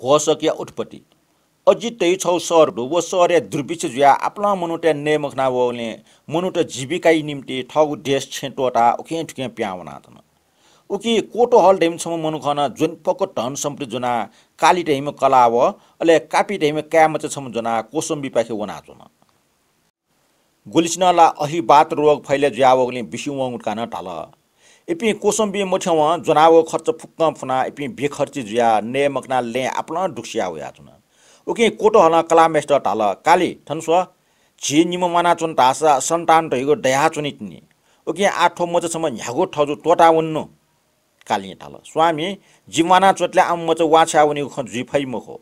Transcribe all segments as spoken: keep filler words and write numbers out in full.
घोषकया उत्पत्ति। अजित धइगु छगू शहर दु। व शहरय् दुर्भिक्ष जुयाः आपालं मनूतय् नये मखना वःगुलिं मनूत जीविकाया निंतिं थःगु देश छेँ त्वःताः उखें थुखें पिहां वनाच्वन। उकी कोतोहल धइम्ह छम्ह मनुखं नं ज्वने फक्व धन सम्पत्ति ज्वनाः काली धइम्ह कलाः व अले कापी धइम्ह काय्‌मचा छम्ह ज्वनाः कोसम्बीपाखे वनाच्वन। गुलिसिनं ला अहिबात रोग फैले जुयावःगुलिं बिस्युं वंगु धकाः नं धाल। इपिं कोसम्बी मथ्यंवं ज्वनावःगु खर्च फुक्कं फुनाः इपिं बेखर्ची जुयाः नये मखनाः लँय् आपालं दुःख सियाः वयाच्वन। उकिं कोतोहलं कलाःम्हेसित धाल, काली, थन स्व, झी निम्ह म्वानाच्वन धाःसा सन्तान धइगु दयाच्वनी तिनि। उकिं आः थ्व मचा छम्ह न्ह्यागु थजु त्वःतावने नु। कालिं धाल, स्वामी, जि म्वानाच्वंतले आम मचा वांछ्वया वनीगु खँ जुइ फइ मखु।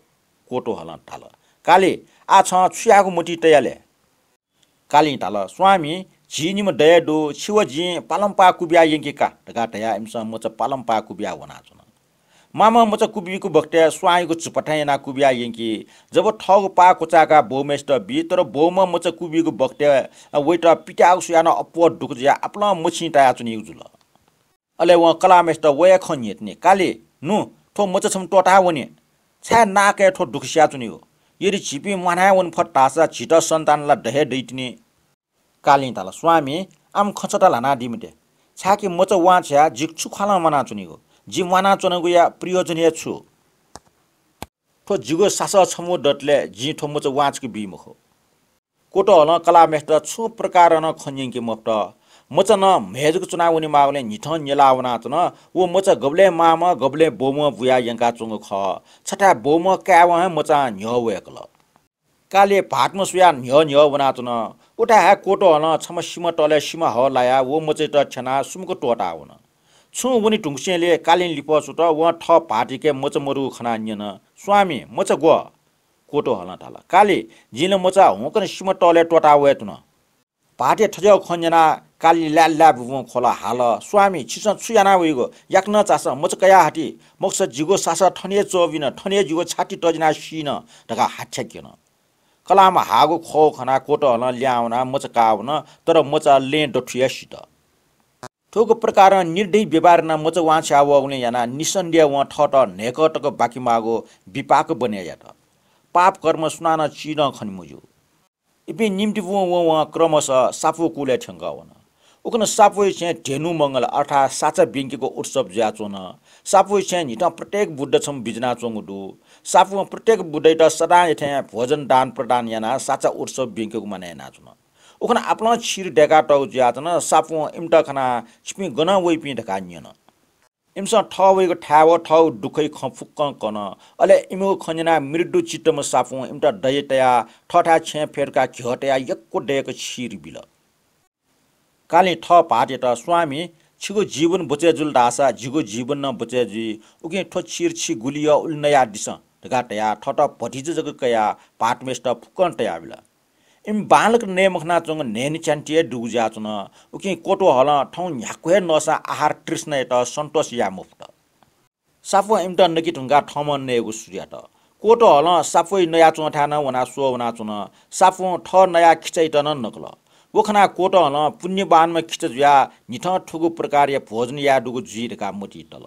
कोतोहलं धाल, काली, आः छं छु यायेगु मतिइ तया ले? कालिं धाल, स्वामी, झी निम्ह दया दु, छि व जिं पालंपाः कुबिया यंके का धकाः धयाः इमिसं मचा पालंपाः कुबिया वनाच्वन। मामं मचा कुबीगु बखतय् स्वांयागु झुपाथाय् यानाः कुबिया यंकी। जब थःगु पाः क्वचाय्‌काः बौम्हेसित बी, तर बौम्हं मचा कुबीगु बखतय् वइत पित्याःगु स्वयाः नं अप्वः दुःख जुयाः आपालं मछिं तायाच्वनीगु जुल। अले वं कलाःम्हेसित व हे खँ न्यंतिनि, काली, नु, थ्व मचा छम्ह त्वःताः वने। छाय् नाकय् थ्व दुःख सियाच्वनीगु? यदि झीपिं म्वाना हे वने फत धाःसा झीत सन्तान ला द हे दइतिनि। कालिं धाल, स्वामी, आम खँ छता ल्हानादी मते। छाय्‌कि मचा वांछ्वयाः जि छु ख्वालं म्वानाच्वनीगु? जि म्वानाच्वनागुया प्रयोजन हे छु? थ्व जिगु सासः छम्ह दतले जिं थ्व मचा वांछ्वके बी मखु। कोतोहलं कलाःम्हेसित छुं प्रकारं नं खँ न्यंके मफुत। मचा नं म्हय् जक च्वनाः वनेमाःगुलिं न्हिथं न्यलाः वनाच्वन। व मचा गबलें मामं गबलें बौम्हं बुयाः यंकाच्वंगु खः। छथाय् बौम्ह काय्‌वं हे मचां न्ह्यः वय्‌कल। कालिं भाःतम्ह स्वयाः न्ह्यः न्ह्यः वनाच्वन। उथाय् हे कोतोहलं छम्ह सिमा तःलय् सिमा हः लायाः व मचायात थ्यनाः सुम्क त्वःताः वन। छुं वने धुंकूसेंलि कालिं लिफः स्वत। वं थः भाःतयाके मचा मदुगु खनाः न्यन, स्वामी, मचा ग्व? कोतोहलं धाल, काली, जिं ला मचा हुंकन सिमा तःलय् त्वःताः वये धुन। भाःतया थज्याःगु खँ न्यनाः काली लाय्‌लाय् बुबुं ख्वल, हाल, स्वामी, छिसं छु याना वइगु? याकनं झासँ, मचा कयाः हति, मखुसा जिगु सासः थन हे च्वःबिन, थन हे जिगु छाति तज्यानाः सीन धकाः हाथ्याक्यन। कलाःम्ह हाःगु ख्वःगु खनाः कोतोहलं लिहां वनाः मचा काः वन, तर मचा लँय् दथुइ हे सित। थुगु प्रकारं निर्दयी व्यवहार यानाः मचा वांछ्वया वःगुलिं यानाः निसन्देह वं थःत न्हय्‌कः तक बाकि माःगु विपाक बने यात। पाप कर्म सुनानं चिधं खने मज्यू। इपिं निम्तिबुं वं वं क्रमशः सापु कुलय् थ्यंकः वन। उखन सापुया छेँय् धेनु मंगल अर्थात् साचा ब्यंकेगु उत्सव जुयाच्वन। सापुया छेँय् न्हिथं प्रत्येक बुद्ध छम्ह बिज्यानाच्वंगु दु। सापुं प्रत्येक बुद्धयात सदांया थें भोजन दान प्रदान यानाः साचा उत्सव ब्यंकेगु मानय् यानाच्वन। उखन आपालं क्षीर दय्‌कातःगु जुयाच्वन। सापुं इमित खनाः छिपिं गनं वइपिं धकाः न्यन। इमिसं थः वइगु थाय् व थःगु दुःखया खँ फुक्कं कन। अले इमिगु खँ न्यनाः मृदु चित्तम्ह सापुं इमित दया तयाः थःथाय् छेँय् फ्यतुकाः घ्यः तयाः यक्व दय्‌क क्षीर बिल। कालिं थः भाःतयात, स्वामी, छिगु जीवन बचय् जुल धाःसा जिगु जीवन नं बचय् जुइ। उकिं थ्व क्षीर छि गुलि यः उलि नयादिसँ धकाः धयाः थःत भतिचा जक कयाः भाःतम्हेसित फुक्कं तयाबिल। इमि बांलाक नये मखनाच्वंगु न्हय्‌न्हय् च्यान्ति हे दुगु जुयाच्वन। उकिं कोतोहलं थौं न्ह्याक्व हे नःसां आहार तृष्णायात सन्तोष याये मफुत। सापुं इमित नके धुंकाः थःम्हं नयेगु सुरु यात। कोतोहलं सापुइ नयाच्वंथाय् नं वनाः स्वः वनाच्वन। सापुं थः नया खिचायात नं नकल। व खनाः कोतोहलं पुण्यवानम्ह खिचा जुयाः न्हिथं थुगु प्रकारया भोजन याये दुगु जुइ धकाः मतिइ तल।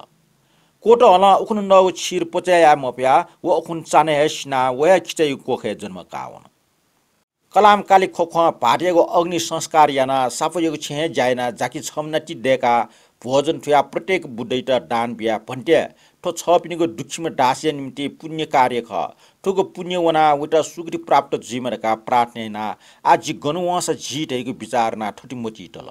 कोतोहलं उखुन्हु नःगु क्षीर पचय् याये मफयाः व उखुन्हु चान्हय् हे सिनाः व हे खिचाया कोखय् जन्म काः वन। कलाःम्ह काली ख्वख्वं भाःतयागु अग्नि संस्कार यानाः सापुयागु छेँय् हे ज्या यानाः जाकि छम्ह नाति दय्‌काः भोजन थुयाः प्रत्येक बुद्धयात दान बियाः, भन्ते, थ्व छःपिनिगु दुःखीम्ह दासीया निंतिं पुण्य कार्य खः। थुगु पुण्य वनाः वइत सुगति प्राप्त जुइमा धकाः प्रार्थना यानाः आः जि गन वंसा जी धइगु बिचाः यानाः थथे मतिइ तल।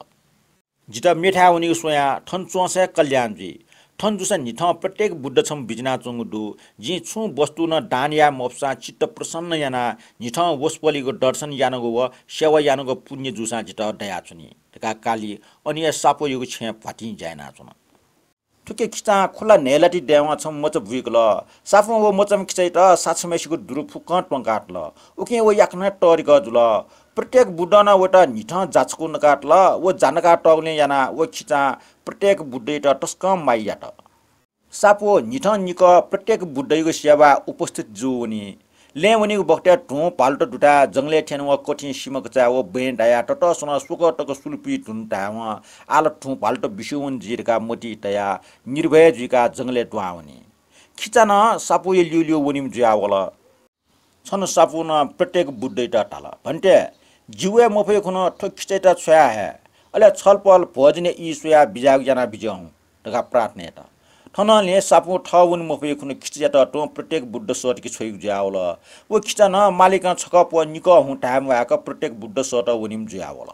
जितः मेथाय् वनीगु स्वयाः थन च्वंसा हे कल्याण जुइ। थन जूसा न्हिथं प्रत्येक बुद्ध छम्ह बिज्यानाच्वंगु दु। जिं छुं वस्तु नं दान याये मफुसां चित्त प्रसन्न यानाः न्हिथं वसपोलयागु दर्शन यानागु व सेवा यानागु पुण्य जूसां जितः दयाच्वनी धकाः काली अन हे सापुयागु छेँय् भ्वातिं ज्या यानाच्वन। थुकी खिचां खुला न्हय्‌लाति दयेवं छम्ह मचा बुइकल। सापुं व मचाम्ह खिचायात साक्षम्हेसिगु दुरु फुक्कं त्वंकातल। उकिं व याकनं तःधिकः जुल। प्रत्येक बुद्धं नं वइत न्हिथं जा छकू नकातल। व जा नकातःगुलिं यानाः व खिचां प्रत्येक बुद्धयात तसकं माया यात। सापु न्हिथं निकः प्रत्येक बुद्धयागु सेवाय् उपस्थित जूवनी। लँय् वनीगु बखतय् धुं भालुत दुथाय् जंगलय् थ्यनेवं कथिं सिमाकचाय् व बँय् दायाः ततःसलं स्वकः तक सुलुपी धुन धायेवं आः ला धुं भालुत बिस्युं वन जुइ धकाः मतिइ तयाः निर्भय जुइकाः जंगलय् दुहां वनी। खिचा नं सापुया ल्यूल्यू वनीम्ह जुयावल। छन्हु सापुनं प्रत्येक बुद्धयात धाल, भन्ते, जि वये मफइखुन्हु थ्व खिचायात छ्वया हये, अले छलपोल भोजनया ई स्वयाः बिज्यायेगु याना बिज्याहुँ धकाः प्रार्थना यात। थनंलि सापुं थः वने मफइखुन्हु खिचायात तुं प्रत्येक बुद्ध सःतके छ्वइगु जुयावल। व खिचा नं मालिकं छकः प्वः निकः हुँ धाये म्वायेक प्रत्येक बुद्ध सःतः वनीम्ह जुयावल।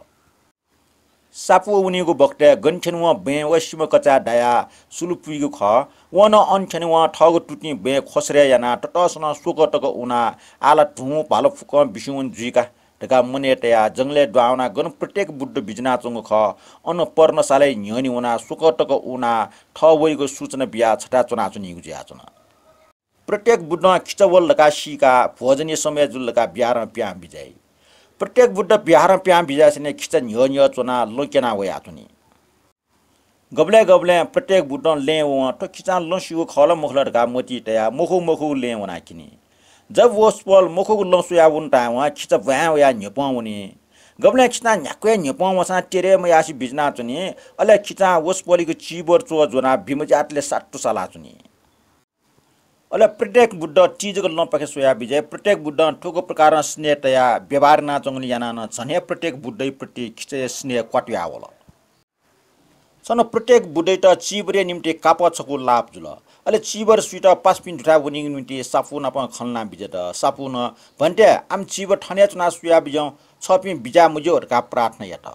सापु वनीगु बखतय् गन थ्यनेवं बँय् व सिमा कचाय् दायाः सुलु पुइगु खः। वं नं अन थ्यनेवं थःगु तुतिं बँय् ख्वसरे यानाः ततःसलं स्वकः तक उनाः आः ला धुं भालु फुक्कं बिस्युं वने जुइ का धकाः मनय् तयाः जंगलय् दुहां वनाः गन प्रत्येक बुद्ध बिज्यानाच्वंगु खः, अन पर्णशालाया न्ह्यःने वनाः स्वकः तक उनाः थः वइगु सूचना बियाः छथाय् च्वनाच्वनीगु जुयाच्वन। प्रत्येक बुद्धं खिचा वल धकाः सीकाः भोजनया समय जुल धकाः बिहारं पिहां बिज्याइ। प्रत्येक बुद्ध बिहारं पिहां बिज्यासेंलि खिचा न्ह्यः न्ह्यः च्वनाः लँ क्यना वयाच्वनी। गबलें गबलें प्रत्येक बुद्धं लँय् वं थ्व खिचां लँ स्यूगु खः ला मखु ला धकाः मतिइ तयाः मखु मखुगु लँय् वनाः क्यनी। जब वसपोल मखुगु लँ स्वयाः वने तायेवं खिचा ब्वाँय् वयाः न्ह्यपं वनी। गबलें खिचां न्ह्याक्व हे न्ह्यपं वंसां तेरे मयासें बिज्यानाच्वनी। अले खिचां वसपोलयागु चीवर च्वः ज्वनाः बिमज्यातले सात्तु सालाच्वनी। अले प्रत्येक बुद्ध ति जक लँपाखे स्वयाः बिज्याइ। प्रत्येक बुद्धं थुगु प्रकारं स्नेह तयाः व्यवहार यानाच्वंगुलिं यानाः नं झन हे प्रत्येक बुद्धया प्रति खिचाया स्नेह क्वातुयावल। छन्हु प्रत्येक बुद्धयात चीवरया निंतिं कापः छकू लाप जुल। अले चीवर सुइत पासापिं दुथाय् वनीगु निंतिं सापु नाप खँ ल्हाना बिज्यात। सापुं नं, भन्ते, आम चीवर थन हे च्वनाः सुयाः बिज्याहुँ, छःपिं बिज्याये मज्यू धकाः प्रार्थना यात।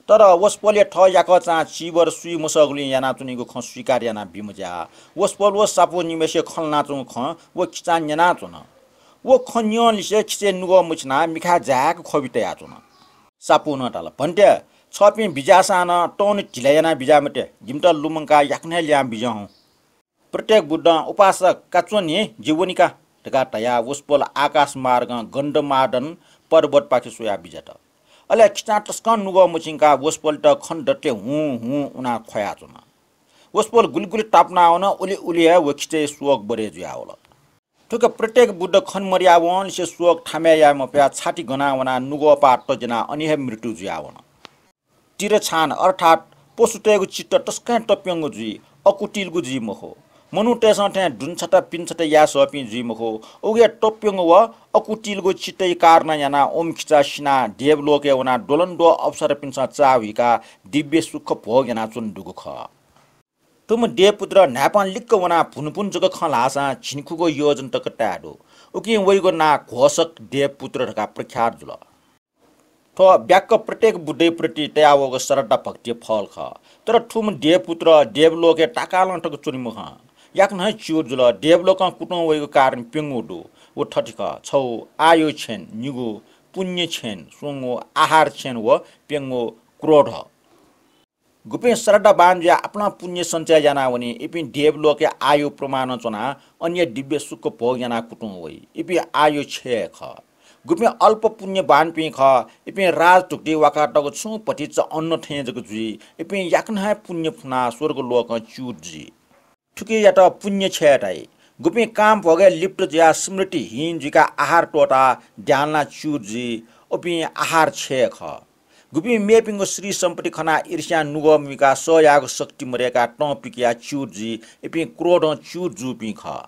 तर वसपोलया थः याकःचां चीवर सुइ मसःगुलिं यानाच्वनीगु खँ स्वीकार याना बिमज्याः। वसपोल व सापुं निम्हय्सिया खँ ल्हानाच्वंगु खँ व खिचां न्यनाच्वन। व खँ न्यंलिसे खिचय् नुगः मछिनाः मिखाय् जाय्‌क ख्वबि तयाच्वन। सापुं नं धाल, भन्ते, छःपिं बिज्याःसां नं तःन्हु ढिला यानाः बिज्याये मते, जिमित लुमंकाः याकनं हे लिहां बिज्याहुँ। प्रत्येक बुद्धं, उपासक, का च्वँ नि, जि वनी का धकाः धयाः वसपोल आकाश मार्गं गन्धमादन पर्वतपाखे स्वयाः बिज्यात। अले खिचां तसकं नुगः मछिंकाः वसपोलयात खन दतले हुँ हुँ उनाः ख्वयाच्वन। वसपोल गुलि गुलि तापाना वन, उलि उलि हे व खिचय् स्वःगु बरय् जुयावल। थुके प्रत्येक बुद्ध खने मदयावंलिसे स्वःगु थामय् याये मफयाः छाति गना वनाः नुगःपाः तज्यानाः अन हे मृत्यु जुयावन। तिरछान अर्थात् पशुतय्गु चित्त तसकं तप्यंगु जुइ, अकुटिलगु जुइ मखु। मनूतय्सं थें दुनछता पिनछता याये सःपिं जुइ मखु। उकिया तप्यंगु व अकुटिलगु चित्तया कारणं यानाः ओमखिचा सिनाः देवलोकय् वनाः द्वलंद्वः अप्सरापिन्सं चाःहुइकाः दिव्य सुख भोग यानाच्वने दुगु खः। थुम्ह देवपुत्र न्हाय्पं लिक्क वनाः भुनभुन जक खँ ल्हाःसां झिंखुगू योजन तक ताये दु। उकिं वइगु नां घोषक देवपुत्र धकाः प्रख्यात जुल। थ्व ब्याक्क प्रत्येक बुद्धया प्रति तयावःगु श्रद्धा भक्तिया फल खः। तर थुम्ह देवपुत्र देवलोकय् ताकालं तक च्वने मखं, याकनं हे च्यूत जुल। देवलोकं कुतुं वइगु कारण प्यंगू दु। व थथे खः, छगू आयु क्षीण, निगू पुण्य क्षीण, स्वंगू आहार क्षीण व प्यंगू क्रोध। गुपिं श्रद्धावान जुयाः आपालं पुण्य सञ्चय यानावनी, इपिं देवलोकया आयु प्रमाणं च्वनाः अन हे दिव्य सुख भोग यानाः कुतुं वइ। इपिं आयु क्षय खः। गुपिं अल्प पुण्यवानपिं खः, इपिं राजधुकुतिइ वाकातःगु छुं भतिचा अन्न थें जक जुइ। इपिं याकनं हे पुण्य फुनाः स्वर्गलोकं च्यूत जुइ। थुकियात पुण्य क्षय धाइ। गुपिं काम भोगय् लिप्त जुयाः स्मृतिहीन जुइकाः आहार त्वःताः ध्यान लानाः च्यूत जुइ, उपिं आहार क्षय खः। गुपिं मेपिनिगु श्री सम्पत्ति खनाः ईर्ष्यां नुगः मुइकाः सह यायेगु शक्ति मदय्काः तं पिकयाः च्यूत जुइ, इपिं क्रोधं च्यूत जूपिं खः।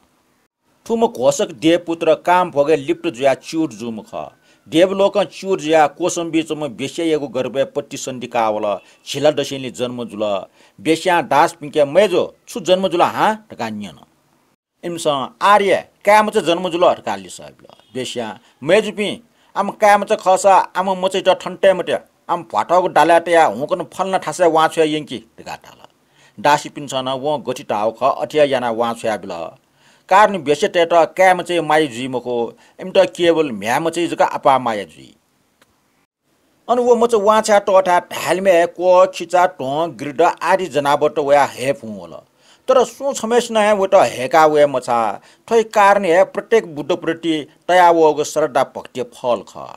थुम्ह घोषक देवपुत्र काम भोगय् लिप्त जुयाः च्यूत जूम्ह खः। देवलोकं च्यूत जुयाः कोसम्बी च्वंम्ह वेश्यायागु गर्भय् प्रतिसन्धि काः वल। झिला दसेंलि जन्म जुल। वेश्यां दासपिन्के, मय्जु, छु जन्म जुल हां? धकाः न्यन। इमिसं, आर्य, काय्मचा जन्म जुल धकाः लिसः बिल। वेश्यां, मय्जुपिं, आम काय्मचा खःसा आम मचायात थन तये मते, आम भ्वाथःगु डालाय् तयाः हुंकन फलाना थासय् वां छ्वया यंकि धकाः धाल। दासीपिन्सं नं वं गथे धाःगु खः अथे हे यानाः वां छ्वयाबिल। कारण वेश्यातय्त काय्मचाया माया जुइ मखु, इमित केवल म्ह्याय्मचाया जक अपाः माया जुइ। अन व मचा वां छ्वया तःथाय् धाय्लिमय् हे क्वः, खिचा, ध्वं, गिर्द आदि जनावरत वयाः हयेफुं वल। तर सुं छम्हय्सिनं हे वयात हय्का वये मछाः। थ्व हे कारण हे प्रत्येक बुद्धप्रति तयावःगु श्रद्धा भक्तिया फल खः।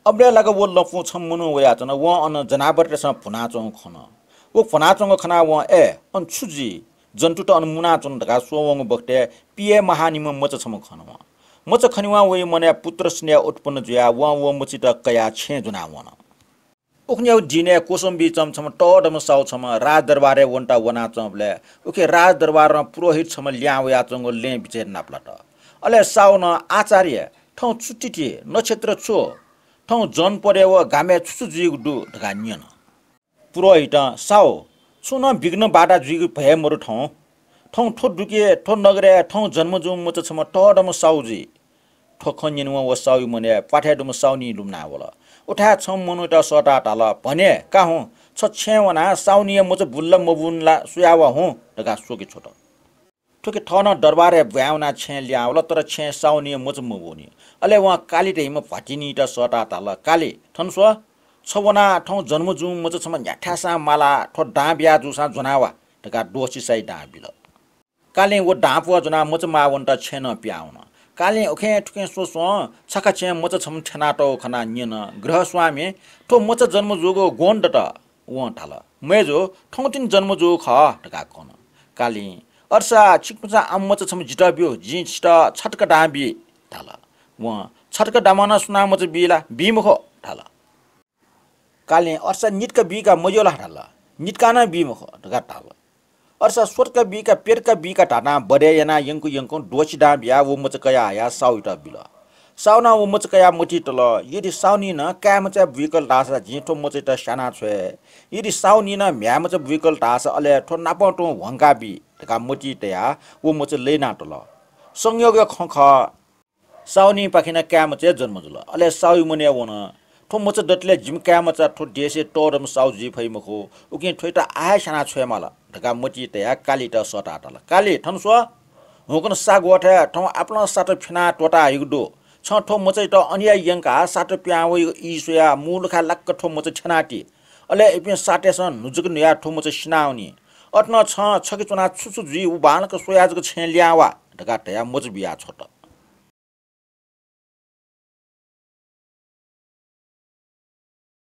अबलय् लाक्क व लँपुं छम्ह मनू वयाच्वन। वं अन जनावरतय्सं भुनाच्वंगु खन। व भुनाच्वंगु खनाः वं, अय्, अन छु जुइ? जन्तुत अन मुनाच्वन धकाः स्वः वंगु बखतय् पिय् महानिम्ह मचा छम्ह खन वं। मचा खनेवं वया मनय् पुत्र स्नेह उत्पन्न जुयाः वं व मचायात कयाः छेँय् ज्वनाः वन। उखुन्हुयागु दिनय् क्वसं बीच्वंम्ह छम्ह तःधंम्ह साहु छम्ह राजदरबारय् वनेत वनाच्वंबलय् उखे राजदरबारं पुरोहित छम्ह लिहां वयाच्वंगु लँय् बिचय् नापलात। अले साहुनं, "आचार्य, थौं छु तिथि, नक्षत्र छु? थौं जनपदय् व गामय् छु छु जुइगु दु?" धकाः न्यन। पुरोहितं, "साहु, छुं नं विघ्न बाधा जुइगु भय मदु थौं। थौं थ्व दुके, थ्व नगरय् थौं जन्म जूम्ह मचा छम्ह तःधंम्ह साहु जुइ।" थ्व खँ न्यनेवं व साहुया मनय् प्वाथय् दुम्ह साहुनी लुमना वल। उथाय् छम्ह मनूयात सःताः धाल, "भने, का हुँ, छ छेँय् वनाः साहुनीया मचा बुल ला मबुनि ला स्वया वा हुँ" धकाः स्वके छ्वत। थुखे थः नं दरबारय् ब्वाँय् वनाः छेँय् लिहां वल, तर छेँय् साहुनीया मचा मबुनि। अले वं काली धइम्ह भ्वातिनीयात सःताः धाल, "काली, थन स्व, छ वनाः थौं जन्म जूम्ह मचा छम्ह न्ह्याथाय्‌सां मालाः थ्व दां बिया जूसां ज्वना वा" धकाः द्वःछि साइ दां बिल। कालिं व दां प्वः ज्वनाः मचा माः वनेत छेँय् नं पिहां वन। कालिं उखें थुखें स्वस्वं छखा छेँय् मचा छम्ह थ्यनातःगु खनाः न्यन, "गृहस्वामी, थ्व मचा जन्म जूगु ग्वन्हु दत?" वं धाल, "मय्जु, थौंतिनि जन्म जूगु खः" धकाः कन। कालिं, "अय्सा छिकपिन्सं आम मचा छम्ह जितः ब्यु, जिं छितः छतक दां बी" धाल। वं, "छतक दामं नं सुनां मचा बी ला? बी मखु" धाल। कालिं, "अय्सा नितक बी का मज्यू ला?" धाल। "नितकां नं बी मखु" धकाः धाल। "अय्सा स्वतक बी का, प्यतक बी का" धानाः बढय् यानाः यंकु यंकुं द्वःछि दां बियाः व मचा कयाः हयाः साहुयात बिल। साहुनं व मचा कयाः मतिइ तल, "यदि साहुनीं नं काय् मचाय् बुइकल धाःसा जिं थ्व मचायात स्याना छ्वये। यदि साहुनीं नं म्ह्याय् मचा बुइकल धाःसा अले थ्व नापं तुं ह्वंका बी" धकाः मतिइ तयाः व मचा लय् याना तल। संयोगया खँ खः। साहुनीपाखें नं काय् मचा हे जन्म जुल। अले साहुया मनय् वन, "थ्व मचा दतले जिमि काय् मचा थ्व देशय् तःधंम्ह साहु जुइ फइ मखु, उकिं थ्वयात आः हे स्याना छ्वयेमाल" धकाः मतिइ तयाः कालीयात सःताः धाल, "काली, थन स्व, हुंकन सागवथय् थौं आपालं सात फ्यनाः त्वःता हइगु दु। छं थ्व मचायात अनया यंकाः सात पिहां वइगु ई स्वयाः मू लुखाय् लाक्क थ्व मचा थ्यनाति। अले इपिं सातय्‌सं न्हुजुक न्हुयाः थ्व मचा सिनावनी। अथे नं छं छखे च्वनाः छु छु जुइ व बांलाक स्वयाः जक छेँय् लिहां वा" धकाः धयाः मचा बिया छ्वत।